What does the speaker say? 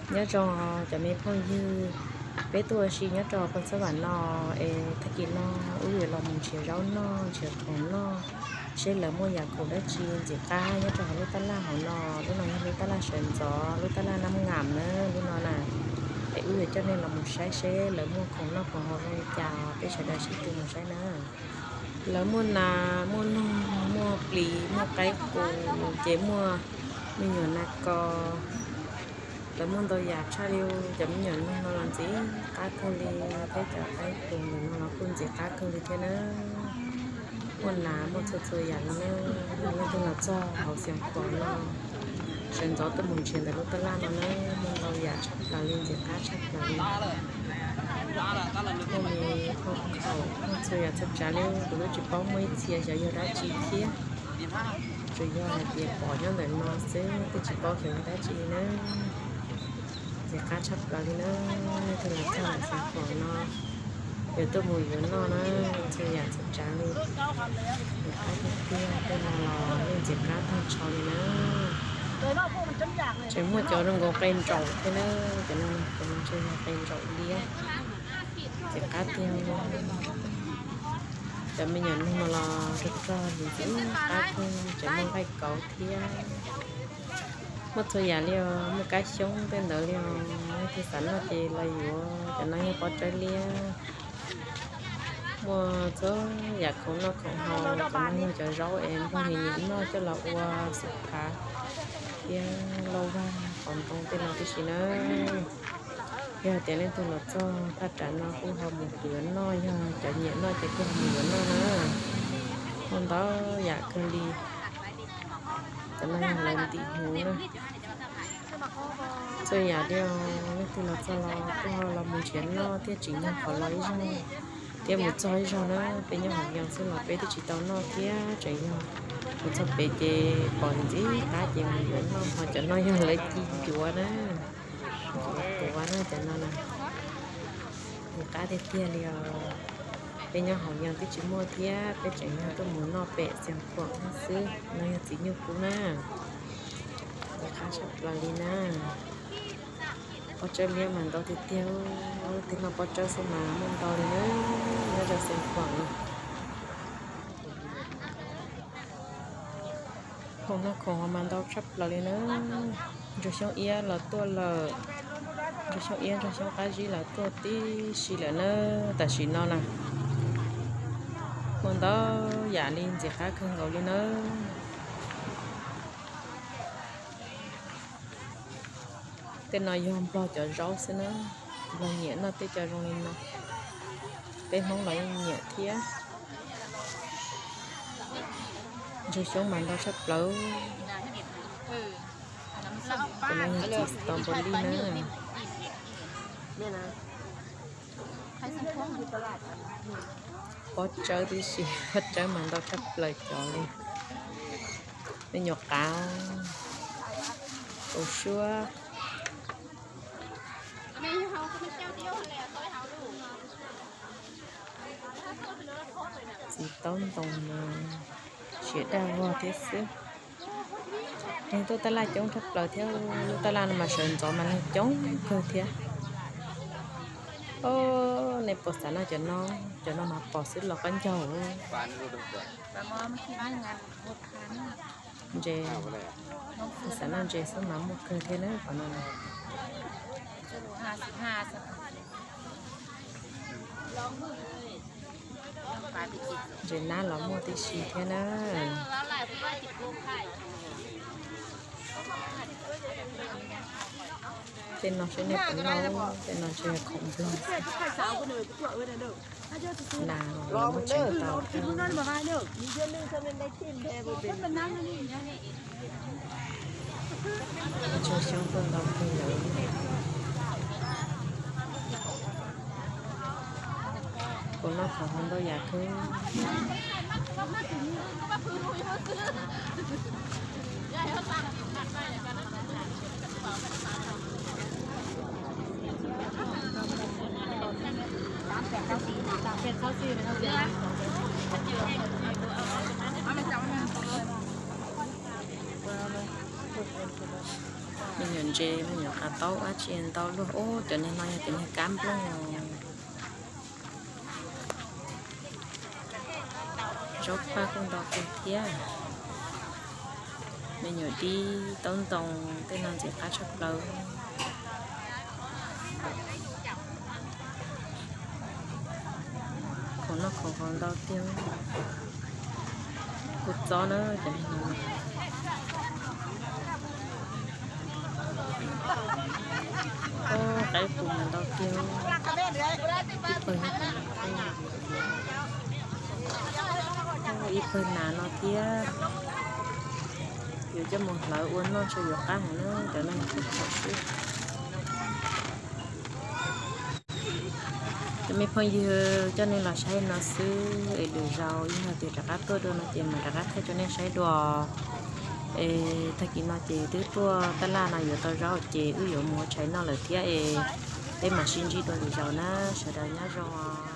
Nyob zoo cov me phooj ywg, peb tuaj ua si nyob rau Phoos Xab Vam no, es tag kis no wb yuav los mus nrhiav zaub noj, nrhiav khoom noj, seb lawv muaj yam khoom dab tsi ntxim qab nyob rau hauv lub tab laj hauv no. Lub no yog lub tab laj sawv ntxov, lub tab laj Nab Ngam na, lub no na. Es wb yuav coj nej los mus saib seb lawv muaj khoom noj khoom haus zoo li cas, peb sawv daws sib tw mus saib na. Lawv muaj nas, muaj noog, muaj plis, muaj qaib qus, ces muaj me nyuam nas kos. Lawv muaj ntau yam tshaj li, cov me nyuam noog no los ntxim qab kawg li, thiab cov qaib qus no los kuj ntxim qab kawg li thiab na. Muaj nas, muaj txhua txhua yam no na. Leej twg los txog hauv Xeev Khuam no, sawv ntxov tuaj mus nrhiav ntawm lub tab laj no na, muaj ntau yam tshaj plaws li, ntxim qab tshaj plaws li. Muaj me khoom khaum, muaj txhua yam txhua tsav li, kuv twb tsis paub muaj ib txhia xyov yog dab tsi thiab. Tsuas yog hais tias pom nyob ntawm no xwb, twb tsis paub xyov yog dab tsi li na. Ntxim qab tshaj plaws li na. Leej twg los txog hauv Xeev Khuam no, yog tuaj mus yuav noj na, txhua yam txhua tsav li. Ntxim qab tiag tiag, tej no los yeej ntxim qab tag nrho li na. Tseem muaj cov zoo nkaus qe ntsaum thiab na, cov no, cov no ntshe yog qe ntsaum liab. Ntxim qab tiag. Cov me nyuam noog no los rog rog ntxim qab kawg, tseem muaj nqaij kauv thiab. Muaj txhua yam li os, muaj kab xyoob tej ntawd li os. Leej twg xav noj ces los yuav. Cov no yog pob tsawb liab. Muaj txhua yam khoom noj khoom haus, cov no yog cov zaub es nplooj nyiam nyiam noj coj los ua xub phav thiab lauj vag qos ntoo tej no tib si na. Yog hais tias leej twg los txog thaj tsam no kuj ho mus yuav noj, yog cov nyiam noj ces kuj ho mus yuav noj na. Muaj ntau yam kawg li. Cov no yog lawv ntim hnyuv na. Txhua yam li os, leej twg los txog los kuj ho los mus nrhiav noj thiab tsim nyog qhov los ib zaug thiab mus txog ib zaug na. Peb nyob hauv Yees xwb los peb twb tsis tau noj thiab, tseem yog mus txog pem ces pom ntxim qab ces mus yuav noj. Ho cov no yog lawv ci ncuav na, ncuav tuav na cov no na. Ntxim qab tiag tiag li os. Peb nyob hauv Yees twb tsis muaj thiab, peb tseem yog tuaj mus noj pem Xeev Khuam xwb. No yog txiv nyuj kub na. Ntxim qab tshaj plaws li na. Pob tsawb liab mas ntau tiag tiag, tej no pob tsawb xwb mas muaj ntau li na, nyob rau Xeev Khuam no. Khoom noj khoom haus mas ntau tshaj plaws li na. Ntsuag xyoob iab los tuaj lawm, ntsuag xyoob iab ntsuag xyoob qab zib los tuaj tib si lawm na. Tam sim no na, muaj ntau yam li, ntxim qab kawg nkaus li na. Tej no yog Nplog cov zaub xwb na, Nplog nyiam noj tej cov zoo li no, peb Hmoob los yeej nyiam thiab. Ntsuag xyoob mas ntau tshaj plaws. Cov no yog txiv strawberry na. Pob tsawb tib si, pob tsawb mas ntau tshaj plaws cov li. Me nyuam qav, kaus suab. Txiv taub ntoo mas siav daj vog thiab xwb. Neeg tuaj taj laj coob tshaj plaws thiab, lub taj laj no mas sawv ntxov mas neeg coob kawg thiab. Os, nej puas xav noj cov no? Cov no mas pom xwb los qab ncaug. Ntses, xav noj ntses xwb mas muaj kawg thiab na qhov no. Ntses nab los muaj tib si thiab na. Tej no seb nej puas noj, tej no ntshe khoom Nplog. Nas los muaj tseem tau. Ntsuag xyoob tuaj ntau kawg lawm. Khoom noj khoom haus ntau yam kawg. Me nyuam tsev me nyuam qav taub dab tsi ntau luaj. Ub, cov niag no yog cov niag kab nplooj. Zaub paj kuj ntau kawg thiab. Me nyuam dib taub ntoo tej no ntxim qab tshaj plaws. Khoom noj khoom haus ntau tiag. Kua txob na, cov niag no. Ub, qaib qus mas ntau tiag. Ib pawg, ib pawg nas no thiab. Yuav coj mus hlawv ua noj ntshe yuav qab heev na, cov no yog khaub khau xwb. Cov me phooj ywg, coj nej los saib no xwb es lwm zaus yog tias rov qab tuaj dua no ces mam rov qab thaij rau nej saib dua. Es tag kis no ces twb tuaj taj laj no yuav tau zaub ces wb yuav mus ua tshais noj lawm thiab es peb mam sib ntsib dua lwm zaus na, sawv daws nyob zoo.